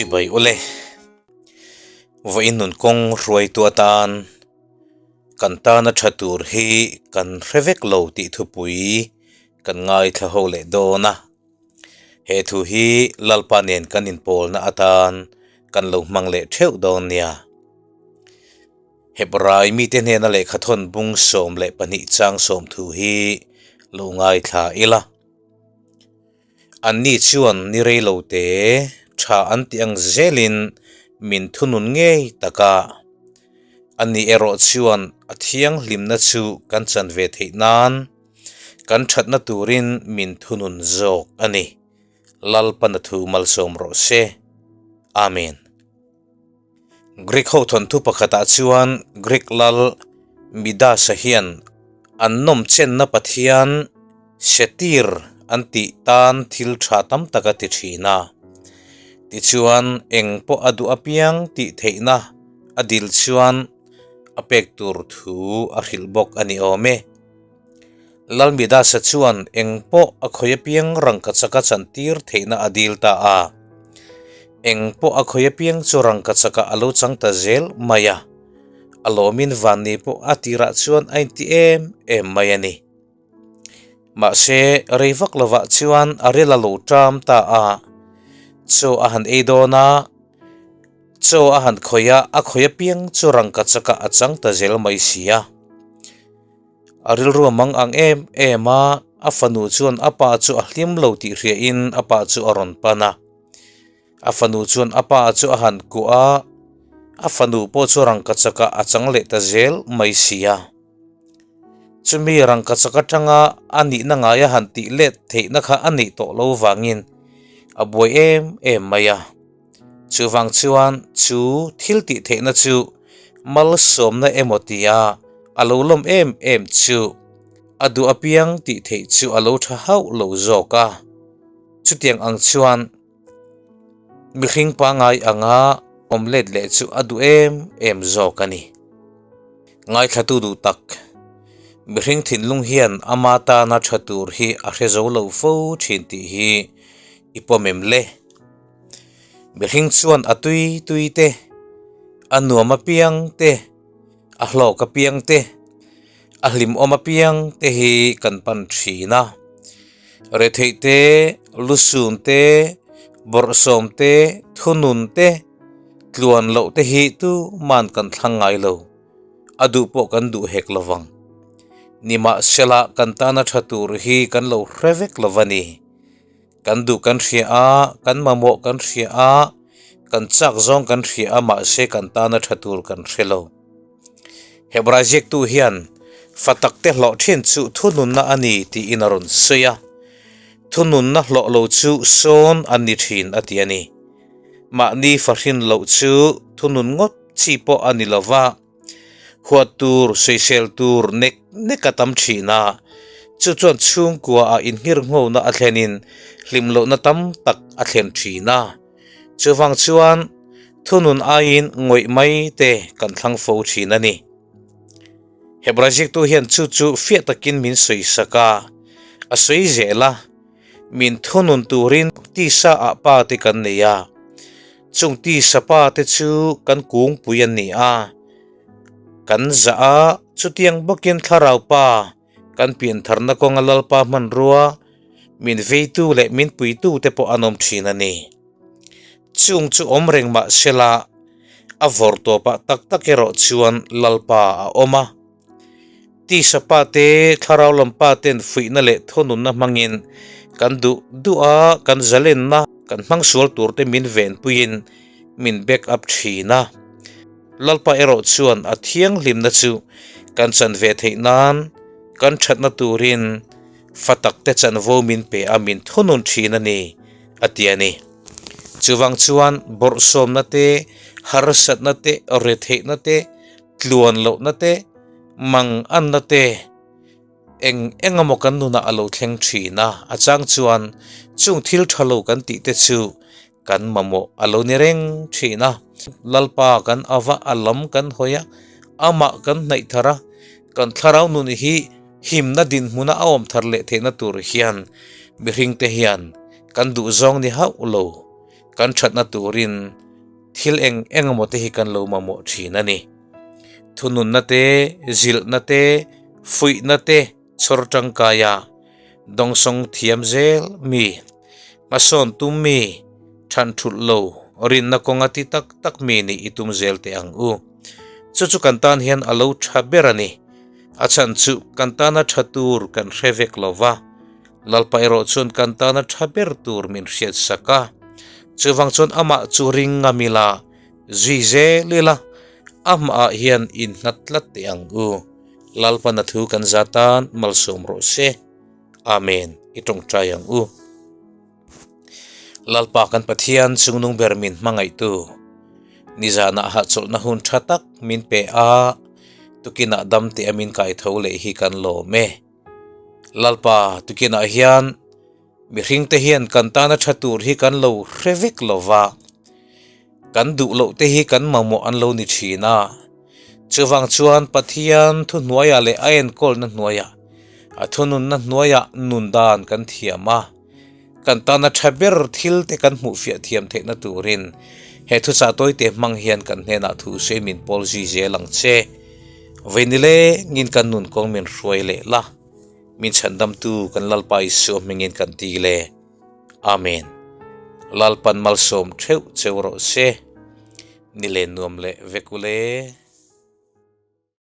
Chibai ule. Vawiin nun kawng hruaitu atan kan tana tha tur hi kan hre vek lo tih thupui kan ngaithla ho leh dawn a. He thu hi Lalpa nen kan inpawlna atan kan lo hmang leh theuh dawn nia. Hebrai mite hnena lehkhathawn bung 12 chang sawm thu hi lo ngaithla ila. Anni chuan ni rei lo te tha an tih ang zelin min thunun ngei tak a. Ani erawh chuan a thianghlimna chu kan chan ve theih nan kan thatna turin min thunun zawk a ni. Lalpana thu malsawm rawh se. Amen. Greek ho thawnthu pakhatah chuan Greek lal Midas-a hian an nawmchenna pathian Setir an tih tan thil tha tam tak a ti thin a. Tichuan eng pawh a duh apiang tih theihna a dil chuan a pek tur thu a hrilh bawk a ni awm e. Lal Midas-a chuan eng pawh a khawi apiang rangkachak a chantir theihna a dil ta a. Eng pawh a khawi apiang chu rangkachakah a lo chang ta zel mai a. A lawmin vanni pawh a tirah chuan a inti em em mai a ni. Mahse, rei vak lovah chuan a ril a lo ṭam ta a. Chaw a han ei dawn a, chaw a han khawih a, a khawih apiang chu rangkachakah a chang ta zel mai si a. A rilru a mang ang em em a, a fanu chuan a pa chu a hlim lo tih hriain a pa chu a rawn pan a. A fanu chuan a pa chu a han kuah a, a fanu pawh chu rangkachakah a chang leh ta zel mai si a. Chumi rangkachak atanga a nihna ngaia han tih let theihna kha a neih tawh lo vangin a buai em em mai a. Chuvang chuan chu thil tih theihna chu malsawmna emaw tia a lo lawm em em chu a duh apiang tih theih chu a lo tha hauh lo zawk a. Chutiang ang chuan mihring pangngai anga awm let leh chu a duh em em zawk a ni. Ngaithlatu duh tak, mihring thinlung hian ama tana tha tur hi a hre zo lo fo thin tih hi i pawm em le? Mihring chuan a tui tui te, a nuam apiang te, a hlawk apiang te, a hlimawm apiang te hi kan pan thin a. Retheih te, lusun te, bawrhsawm te, thunun te, tluan loh te hi tuman kan thlang ngai lo, a duh pawh kan duh hek lo vang. Nimahsela kan tana tha tur hi kan lo hre vek lo va ni. Kan duh kan hria a, kan mamawh kan hria a, kan chak zawng kan hria a mahse kan tana tha tur kan hre lo. Hebrai ziaktu hian fa takte hlawh thin chu thununna a ni tiin a rawn sawi a, thununna hlawh lo chu sawn an ni thin a ti a ni. Mahni fa hrin loh chu thunun ngawt chi pawh a ni lo va. Huat tur, sawisel tur nek nek a tam thin a, chu chuan chhungkua ah inngirnghona a thlenin hlim lohna tam tak a thlen thin a. Chuvang chuan thunun aiin ngawih mai te kan thlang fo thin a ni. Hebrai ziktu hian chu chu fiah takin min sawisak a, a sawi zel a. Min thunun turin tisa ah pa te kan nei a, chung tisa pa te chu kan kungpui an ni a, kan zah a, chutiang bawkin thlarau pa kan piantharna kawnga Lalpa hmanrua min veitu leh min puitu te pawh an awm thin a ni. Chung chu awm reng mah sela a vawrh tawpah tak tak erawh chuan Lalpa a awm a. Tisa pa te, thlarau lam pa ten fuihna leh thununna hmangin kan duh duh a, kan zalenna kan hmang sual tur te min venpuiin min back up thin a. Lalpa erawh chuan a thianghlimna chu kan chan ve theih nan kan thatna turin fa tak te chanvo min pe a min thunun thin a ni, a ti a ni. Chuvang chuan bawrhsawmna te, harsatna te, retheihna te, Tluan lohna te, mang anna te, eng eng emaw kan nunah a lo thleng thin a, a chang chuan chung thil tha lo kan tih te chu kan mamawh a lo ni reng thin a. Lalpa kan ava a lam kan hawi a, amah kan hnaih thar a, kan thlarau nun hi himna dinhmuna a awm thar leh theihna tur hian mihringte hian kan duhzawng ni hauh lo. Kan thatna turin thil eng eng emaw te hi kan lo mamawh thin a ni. Thununna te, zilhna te, fuihna te chhawr tangkaia dawngsawng thiam zel mi, hmasawn tum mi, than thulh lo, rinna kawnga ti tak tak mi nih i tum zel teh ang u. Chu chu kan tan hian a lo tha ber a ni. A chhan chu kan tana tha tur kan hre vek lo va, Lalpa erawh chuan kan tana tha ber tur min hriat sak a. Chuvang chuan amah chu ring ngam ila, zui zel ila, amahah hian innghat tlat teh ang u. Lalpana thu kan za tan malsawm rawh se. Amen. I tawngtai ang u. Lalpa kan Pathian chungnung ber min hmangaihtu, nizanah hahchawlhna hun tha tak min pe a, tukinah dam teh a min kaitho leh hi kan lawm e. Lalpa, tukinah hian mihringte hian kan tana tha tur hi kan lo hre vek lo va, kan duh loh te hi kan mamawh an lo ni thin a. Chuvang chuan Pathian thuhnuaiah leh a enkawlna hnuaiah, a thununna hnuaiah nun dan kan thiam a. Kan tana tha ber thil te kan hmuhfiah thiam theihna turin he thuchah tawite hmang hian kan hnenah thu sawi min pawl zui zel ang che. Veinilengin kan nun kawng min hruai leh la, min chhandamtu kan Lalpa Isua hmingin kan ti le. Amen. Lalpan malsawm theuh cheu rawh se. Ni len nuam leh vek ule.